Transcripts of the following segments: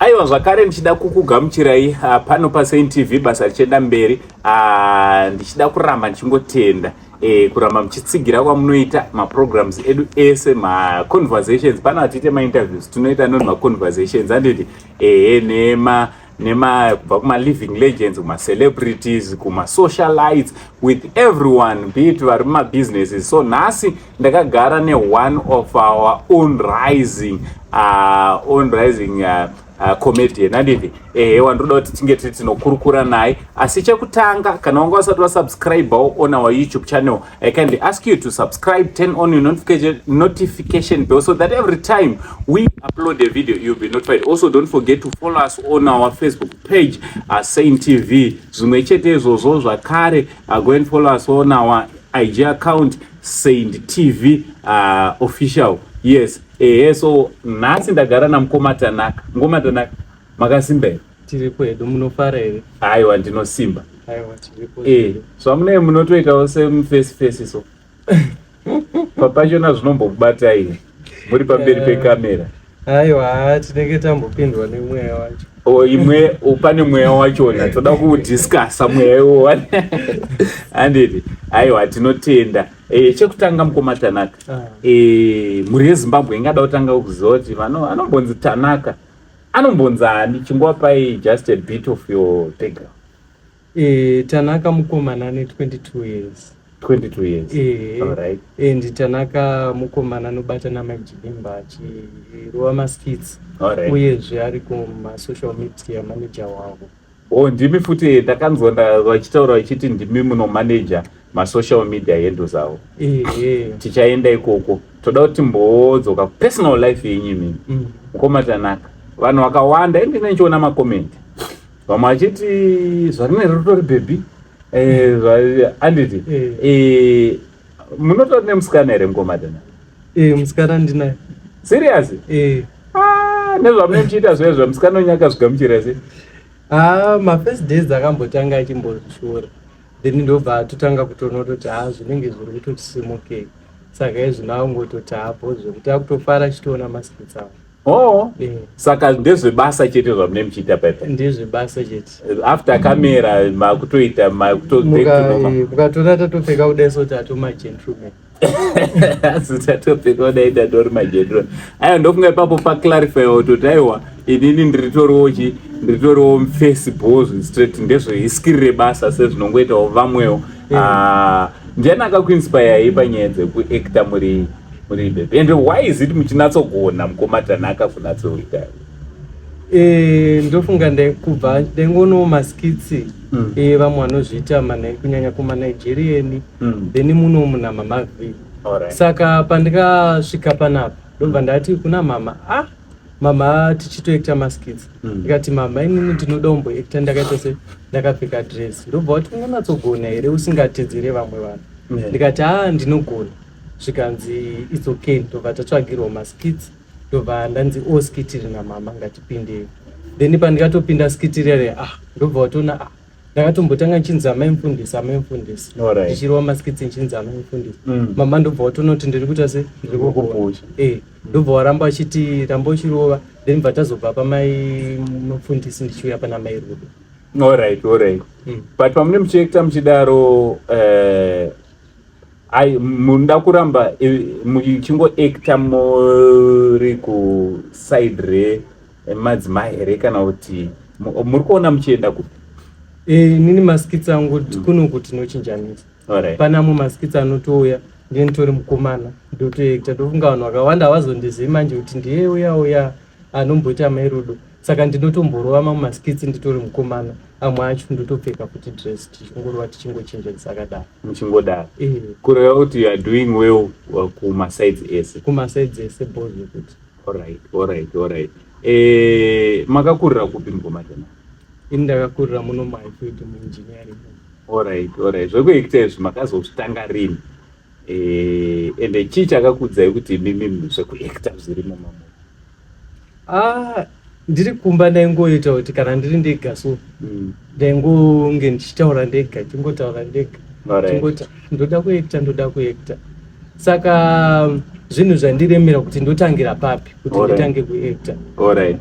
Aiwa, zvakare ndichida kukugamuchirai pano paSaint TV, basa richienda mberi. Ndichida kuramba ndichingotenda kuramba muchitsigira kwamunoita maprograms edu ese, maconversations. Pano hatiite mainterviews, tinoita noni maconversations, handiti? Ehe, nema kubva kuma-living legends, kuma-celebrities, kuma-socialites, with everyone, be it vari mumabusinesses. So nhasi ndakagara ne-one of our own rising comedian, handiti? Ehe, wandoda kuti tinge tiri tinokurukura naye. Asi chekutanga, kana wanga usati wasubscribewo on our YouTube channel, I kindly ask you to subscribe, turn on your notification bell so that every time we upload a video, you'll be notified. Also, don't forget to follow us on our Facebook page, Saint TV. Zvimwe chete izvozvo zvakare, go and follow us on our IG account, Saint TV Official. Yes, ehe. So nhasi ndagara namukoma Tanaka. Mukoma Tanaka, makasimba here? Tiri kwedu, munofara here? Aiwa, ndinosimba. Aiwa, tiripo. Zvamunee munotoitawo semufesi fesi, so papachona zvinombokubatai muri pamberi pekamera? Aiwa, tinenge tambopindwa nemweya wacho. O, imwe pane mweya wachona, toda kudiscussa mweya iwowo, handiti? Aiwa, tinotenda. Chekutanga, mukoma Tanaka, mhuri yeZimbabwe ingada kutanga kuziva kuti anombonzi Tanaka anombonzi ani? Chingovapai just a bit of your background. Tanaka mukomana ane 22 years. 22 years. Alright. And Tanaka mukomana anobata namaJilimba achirova maskits, uyezve ari kumasocial media manager wavo. O, ndimi futi ndakanzwa vachitaura vachiti ndimi munomanager masocial media handles avo? Ehe. Tichaenda ikoko, toda kuti timbodzoka personal life yenyu imini. Mukoma Tanaka, vanhu vakawanda, indine ndichiona macomments, vamwe vachiti zvaringe ritori bhebhi, handiti? Munotori nemusikana here, mukoma Tanaka? Musikana ndinaye. Serious? Ah, nezvamunenge muchiita zvezvo, musikana wenyu akazvigamuchira sei? Ah, mafirst days akambotanga achimbozvishora, then ndobva atotanga kutoona kutoti ha, zvinenge zviri kutoti simukei. Saka izvino angototi hapo zvekuti akutofara achitoona maskits avo. Oh. Saka ndezvebasa chete zvamunenge muchiita paipa? Ndezvebasa chete. After camera makutoita makuto Mukatora tatopfeka kudai, so tato magentleman. Asi tatopfeka kudai, tatori magentleman. Aiwa, ndofunga ipapo paclarify kutoti aiwa, inini ndiritoriwo chi ndiritoriwo mface bos straight, ndezveiskiri rebasa sezvinongoitawo vamwewo. Ah, ndiani akakuinspirei panyaya dzekuacta muri bebe, and why is it muchinatsogona, mukoma Tanaka, kunatsoita? Ndofunga kubva ndaingonawo maskits vamwe vanozviita kunyanya kumanigerian, then muno muna Mama V. Saka pandikasvika panapa, ndobva ndati kuna mama, ah, mama, tichitoacta maskits, ndikati, "Mama, inini ndinoda kumboacta ndakaita se ndakapfeka dress." Ndobva wati, "Ungonatsogona here usingatedzere vamwe vanhu?" Ndikati, "A, ndinogona." Zvikanzi, "It's okay." Ndobva tatsvagirwa maskits, ndobva ndanzi, "O, skit iri namama, ngatipindei." Then pandikatopinda skit rere, ah, ndobva watoona, ah, ndakatombotanga nchinzi amai mufundisi, amai mufundisi, ndichirova maskits nchinzi amai mufundisi. Mama ndobva watoona kuti ndiri kuita se ndiri kugona. Kupusha. Ndobva waramba achiti, "Ramba uchirova." Then bva tazobva pamai mufundisi ndichiuya pana mai Rudo. Alright. But pamune muchiacta muchidaro, ai, munoda kuramba muchingoacta muri kuside remadzimai here, kana kuti muri kuona muchienda kupi? Inini maskits angu kunoku tinochinjanisa. Pane amwe maskits anotouya ndiye nditori mukomana, ndotoacta. Ndofunga vanhu vakawanda havazondizivi manje kuti ndiye uya uya anomboita mai Rudo. Saka ndinotomborova mamwe maskits nditori mukomana, amwe acho ndotopfeka futi dress, tichingorova tichingochinjanisa akadaro. Muchingodaro. Kureva kuti you are doing well kumasides ese? Kumasides ese, bo zvekuti. Alright. Makakurira kupi, mukoma Tanaka? Ini ndakakurira muno muHighfield, muengineering. Alright. Zvekuacta izvi makazozvitanga rini, ende chii chakakudzai kuti imimi zvekuacta zvirimo mamo? Ah, ndiri kumba ndaingoita kuti kana ndiri ndega, so ndaingonge ndichitaura ndega, chingotaura ndega, chingoti, "Ndoda kuacta, ndoda kuacta." Saka Zvinhu zvandiremera kuti ndotangira papi kuti nditange kuacta.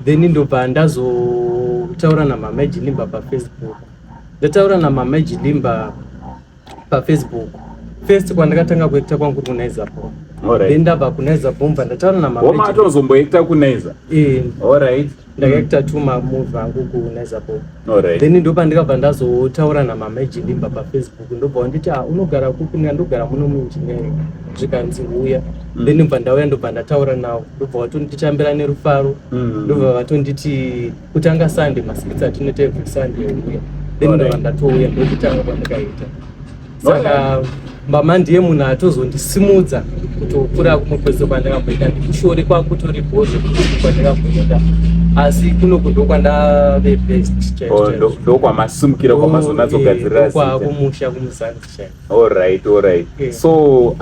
Then ndobva ndazotaura naMama Jilimba paFacebook. Ndataura naMama Jilimba paFacebook, first kwandakatanga kuacta kwangu kuri kuNaiza Bomb. Then ndabva kuNaiza Bomb, ndataura namama. Matozomboacta kuNaiza? Eh. Ndakaacta two mamovie angu kuNaiza Bomb. Then ndopandikabva ndazotaura naMama Jilimba paFacebook. Ndobva wanditi, "Ah, unogara kupi?" Ndogara muno muEngineering. Zvikanzi, "Uya." Then ndobva ndauya, ndobva ndataura navo, ndobva vatonditambira nerufaro. Ndobva vatonditi, "Kutanga Sunday, maskits atinoita every Sunday, uya." Then ndobva ndatouya, ndokutanga kwandakaita. Saka mama ndiye munhu atozondisimudza kutopfuura kumwe kwese kwandakamboenda. Ndikushore kwakutori bhozvo kwandakamboenda, asi kunoku ndokwandave best. Oh, ndokwamasimukira, kwamazonatsogadzirira. Kwakumusha kuMuzanzi chaiko. Alright. So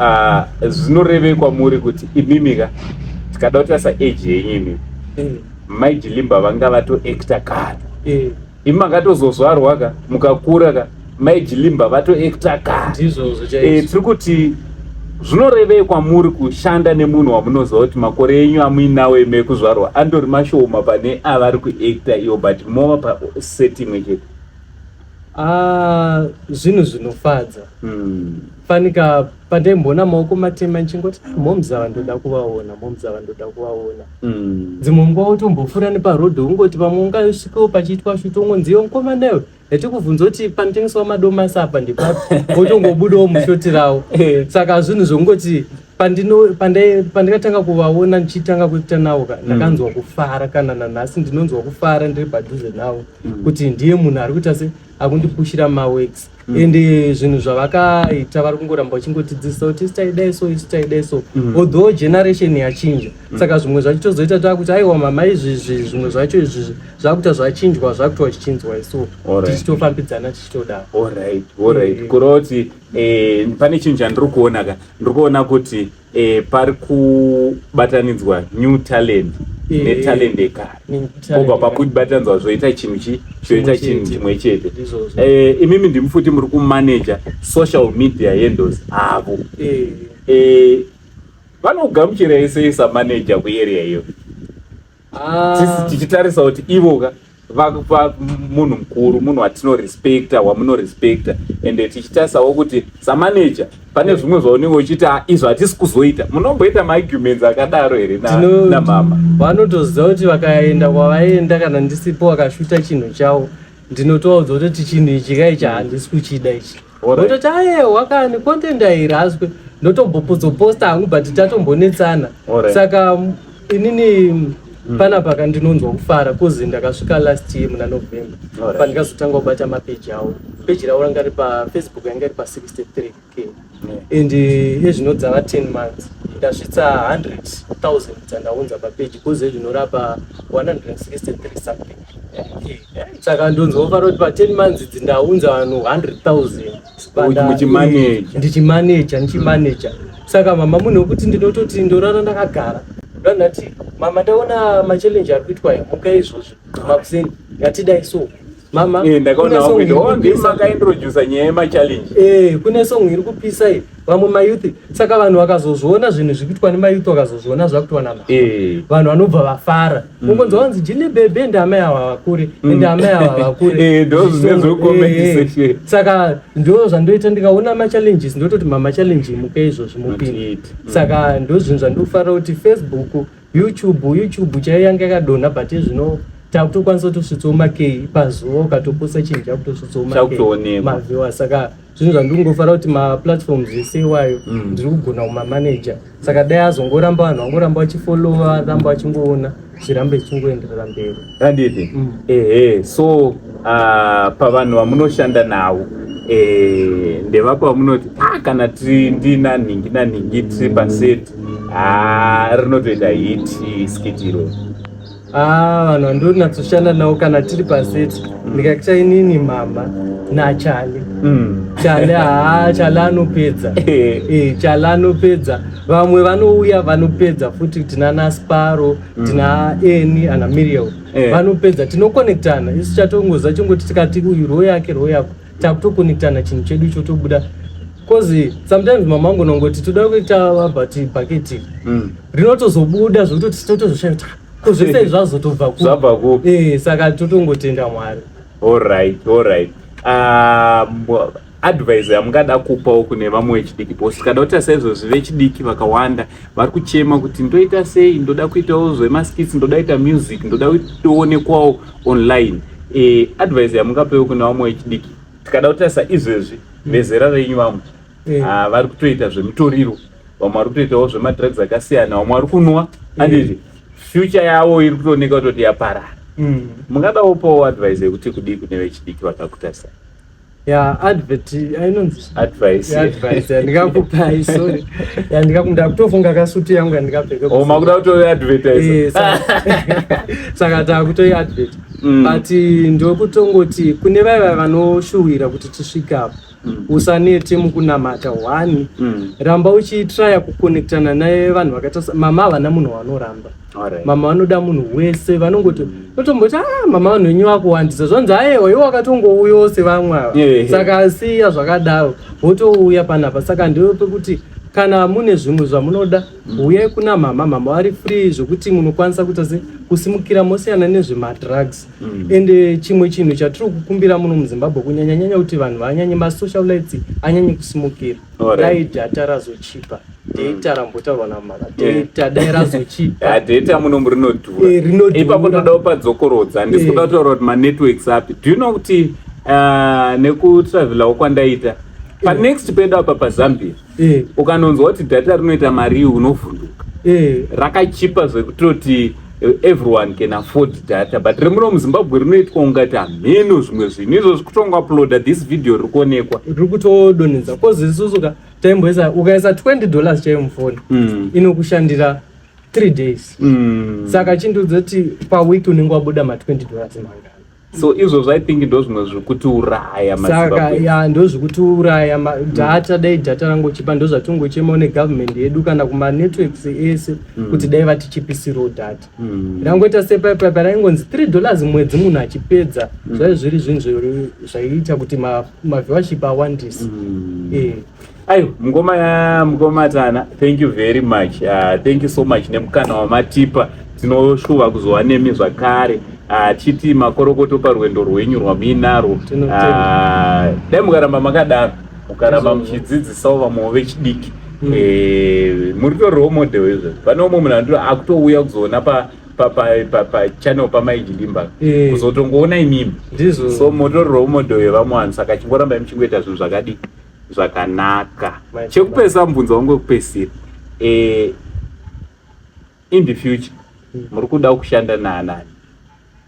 zvinoreve kwamuri kuti imimika, tikada kutarisa age yenyu imimi, Mai Jilimba vanga vatoacta kare. Imi makatozozvarwa ka, mukakura ka, Mai Jilimba vatoacta kare. Ndizvozvo chaizvo. Tiri kuti zvinorevei kwamuri kushanda nemunhu wamunoziva kuti makore enyu amuinawo imi ekuzvarwa andori mashoma pane avari kuacta iwo, but mova paset imwe chete? Ah, zvinhu zvinofadza. Fanika pandaimboona maoko matema ndichingoti, "Ah, momzava ndoda kuvaona, momzava ndoda kuvaona." Dzimwe nguva utombopfuura neparodhi, ungoti pamwe ungasvikewo pachiitwa shoot, ungonziyo, "Mukomana iwe," yatikubvunza kuti panotengeswa madomasi apa ndepapi, wotongobudawo mushot ravo. Saka zvinhu zvongoti pandakatanga kuvaona ndichitanga kuita navo ka, ndakanzwa kufara. Kana nanhasi ndinonzwa kufara ndiri padhuze navo, kuti ndiye munhu ari kuita se akundipushira maworks. Ende zvinhu zvavakaita, vari kungoramba vachingotidzidzisa kuti isu taidai so, isu taidai so. Although generation yachinja, saka zvimwe zvacho tozoita taakuti, "Aiwa mama, izvizvi zvimwe zvacho izvizvi zvakuita zvachinjwa, zvakuitwa chichinzwa isu." Tichitofambidzana, tichitodaro. Alright. Kureva kuti pane chinhu chandiri kuona ka, ndiri kuona kuti pari kubatanidzwa new talent netalent yekare. Obva pakubatanidzwa zvoita chinhu chi zvoita chinhu chimwe chete. Ndizvozvo. Imimi ndimi futi muri kumanager social media handles avo. Vanogamuchirai sei samanager kuarea iyo? Ah, Tichitarisa kuti ivo ka munhu mukuru, munhu watinorespekta, wamunorespekta, ende tichitarisawo kuti samanager pane zvimwe zvaunenge uchiti, "Ah, izvo hatisi kuzoita." Munomboita maarguments akadaro here namama? Vanotoziva kuti vakaenda kwavaenda, kana ndisipo, vakashuta chinhu chavo, ndinotovaudza kutoti chinhu ichi kaichi handisi kuchida ichi. Vototi, "Ayewa kani, content hairaswe." Ndotombopozoposta hangu, but tatombonetsana. Saka inini panapa kandinonzwa kufara 'cause ndakasvika last year muna November, pandikazotanga kubata mapeji avo. Peji ravo ranga ri paFacebook, yanga iri pa63K, and ezvino dzava 10 months, ndasvitsa 100,000 dzandaunza papeji, 'cause ezvinorapa 163 something K. Saka ndonzwa kufara kuti pa10 months idzi ndaunza vanhu 100,000. Muchimaneja. Ndichimaneja, ndichimaneja. Saka mama munhu wekuti ndinototi ndorara ndakagara, ndandati, "Mama, ndaona machallenge ari kuitwa muka izvozvo makuseni, ngatidai so, mama." Ndakaona Kune song wakuita iri oh, ndimi kupisa. Makaintrodusa nyaya yemachallenge. Kune song iri kupisa iyi, vamwe mayouth. Saka vanhu vakazozviona zvinhu zviri kuitwa nemayouth, vakazozviona zvakuitwa nama, vanhu vanobva vafara. Ungonzwa vanzi, "Jili bhebhe," ende amai ava vakure, ende amai ava vakure. Ndo zvine zvecomment section. Saka ndo zvandoita, ndikaona machallenges ndototi, "Mama, challenge, muke izvozvi mupinde." Mutiite. Saka ndo zvinhu zvandinofarira kuti Facebook, YouTube, YouTube chaiyo yanga yakadonha, but zvino takutokwanisa kutosvitsawo makei pazuva. Ukatoposta chinhu, chakutosvitsawo Chakutoonekwa. maviewers. Saka zvinhu zvandingofarira kuti maplatforms ese iwayo ndiri kugona kumamanager. Saka dai azongoramba, vanhu vangoramba vachifollowa, ramba vachingoona, zvirambe zvichingoenderera mberi. Handiti? Ehe. So pavanhu vamunoshanda navo, ndevapa vamunoti, "Ah, kana tiri ndina nhingi nanhingi tiri paset, ah, rinotoita hit skit iro"? Ah, vanhu vandinatsoshanda navo kana tiri paset, ndikaita inini, mama nachale. Chale, haa, Chale anopedza. Chale anopedza. Vamwe vanouya vanopedza futi, tina naSparo, tina eni ana Miriel. Vanopedza, tinokonektana isu. Chatongoza chingoti tikati uyu roo yake, roo yako, takutokonektana, chinhu chedu chotobuda. Cause sometimes mama vangu nongoti toda kuita but bucket rinotozobuda zvekutoti totozoshaya kuti, "Ah, ko zvese izvi zvazotobva kupi?" Zvabva kupi? Saka totongotenda Mwari. Alright, advice yamungada kupawo kune vamwe vechidiki, because tikada kuita saizvozvi, vechidiki vakawanda vari kuchema kuti ndoita sei, ndoda kuitawo zvemaskits, ndoda kuita music, ndoda kutoonekwawo online. Advice yamungapewo kune vamwe vechidiki, tikada kutarisa izvezvi vezera renyu vamwe vari kutoita zvemitoriro, vamwe vari kutoitawo zvemadrugs akasiyana, vamwe vari kunwa, handiti? Future yavo iri kutooneka kutoti yaparara. Mungadawo pawo advice yekuti kudii kune vechidiki vakakutarisai? Ya, advert ainonzi Advice. Advice yandingakupai, sorry, ndakutofunga kasuti yangu yandikapfeka. Oh, makuda kutoadvertise. Saka takutoi-advert. But ndokutongoti kune vaiva vanoshuwira kuti tisvike apo, usanete mukunamata one. Ramba uchitraya kuconnectana nevanhu vakaita mama. Havana munhu wanoramba. Mama vanoda munhu wese. Vanongoti notomboti, "Ah, mama, vanhu venyu vakuwandisa." Zvanzi, "Aiwa, iwe wakatongouyawo sevamwe ava." Saka siya zvakadaro, wotouya panapa. Saka ndiyo pekuti kana mune zvimwe zvamunoda, uyai kuna mama. Mama vari free zvokuti munokwanisa kuita se kusimukira mosiyana nezvemadrugs. Ende chimwe chinhu chatiri kukumbira muno muZimbabwe, kunyanyanyanya kuti vanhu vanyanye masocialites anyanye kusimukira, dai data razochipa. Data rambotaurwa namama, data dai razochipa. Ah, data muno rinodhura. Rinodhura. Ipapo toda kupadzokorodza, handisi kuda kutaura kuti manetworks api. Do you know kuti nekutravelawo kwandaita, panext pedu apa paZambia, ukanonzwa kuti data rinoita mari, unovhunduka. Rakachipa zvekutoti everyone can afford data, but remuno muZimbabwe rinoitwa ungati hameno zvimwe zvinhu. Izvozvi kutongouploada this video riri kuonekwa. Riri kutodonhedza, cause isusu ka taimboisa, ukaisa $20 chaiyo mufoni, inokushandira 3 days. Saka chindiudza kuti paweek unenge wabuda ma$20 mangani? So izvozvo I think ndo zvimwe zviri kutiuraya Saka maZimbabwe. Ya, ndo zvekutiuraya data. Dai data rangochipa. Ndo zvatingochemawo negovernment yedu kana kumanetworks ese kuti dai vatichipisirawo data. Rangoita sepaipaipa raingonzi $3 mwedzi, munhu achipedza. Zvai zviri zvinhu zvaiita kuti maviewership awandise. Aiwa, mungoma ya mungoma Tana, thank you very much, thank you so much nemukana wamatipa. Tinoshuva kuzova nemi zvakare. Chiti makorokoto parwendo rwenyu rwamuinarwo. Tinotenda. Dai mukaramba makadaro, mukaramba Izvozvo. muchidzidzisawo vamwewo vechidiki. Muri to role model izvozvo. Pane umwe munhu anoti akutouya kuzoona pachannel paMaijilimba, kuzotongoona imimi. Ndizvo. So motori role model yevamwe vanhu, saka chingorambai muchingoita zvinhu zvakadii, zvakanaka. Chekupedzisa, mubvunzo wangu wekupedzisira, in the future muri kuda kushanda naanani?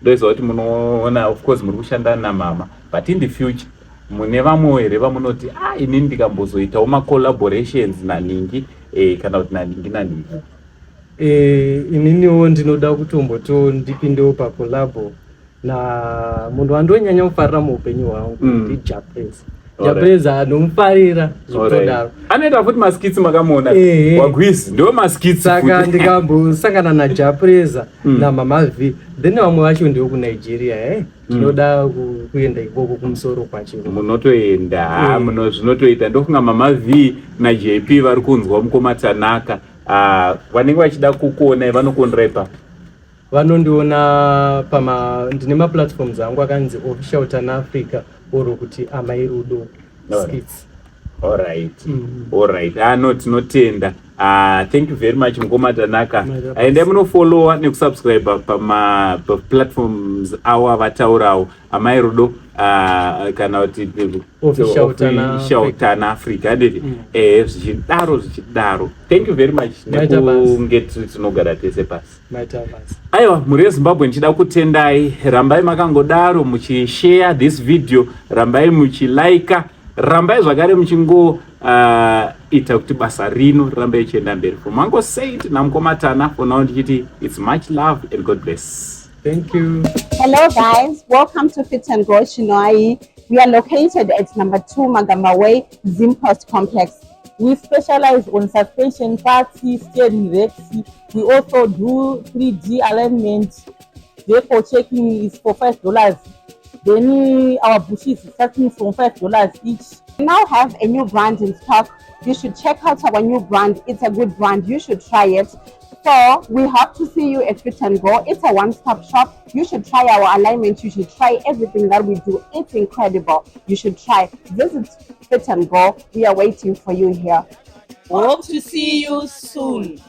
Ndoziva kuti munoona, of course muri kushanda namama, but in the future mune vamwewo here vamunoti, "Ah, inini ndikambozoitawo macollaborations naningi, kana kuti naningi naningi"? Ininiwo ndinoda kutomboto ndipindewo pacollabo na munhu wandonyanya kufarira muupenyu hwangu, ndiJah Prayzah. Jah Prayzah anomufarira zvekutodaro. Anoita futi maskits, makamuona? Wagwizi ndo maskits. Saka futi. Ndikambosangana naJah Prayzah naMama V, then vamwe vacho ndewo kuNigeria, Tinoda kuenda ikoko kumusoro kwacho. Munotoenda ha. Muno zvinotoita. Ndofunga Mama V naJP vari kunzwa mukoma Tanaka. Ah, vanenge vachida kukuonai vanokuonerai pa? Vanondiona pama, ndine maplatforms angu akanzi Official Tan Africa or kuti Amai Rudo Skits. Alright. Alright, ano tinotenda. Thank you very much, mukoma Tanaka. Maita basa. Endai munofollowa nekusubscribe pama platforms avo avataurawo, Amai Rudo, kana kuti Official Tana Official Africa. Tana Africa, handiti? Zvichidaro zvichidaro, thank you very much Maita basa. nekunge tiri tinogara tese pasi. Maita basa. Aiwa, mhuri yeZimbabwe, ndichida kutendai. Rambai makangodaro muchishare this video, rambai muchilika, rambai zvakare muchingo ita kuti basa rino rirambe richienda mberi. From Uncle Saint namukoma Tana, for now ndichiti it's much love and God bless. Thank you. Hello guys, welcome to Fit and Grow Chinhoyi. We are located at number 2 Magamba Way, Zimpost Complex. We specialize on suspension parts, steering racks. We also do 3D alignment. Vehicle checking is for $5. Then our bushes starting from $5 each. We now have a new brand in stock. You should check out our new brand. It's a good brand. You should try it. So we hope to see you at Fit and Go. It's a one-stop shop. You should try our alignment. You should try everything that we do. It's incredible. You should try. Visit Fit and Go. We are waiting for you here. Hope to see you soon.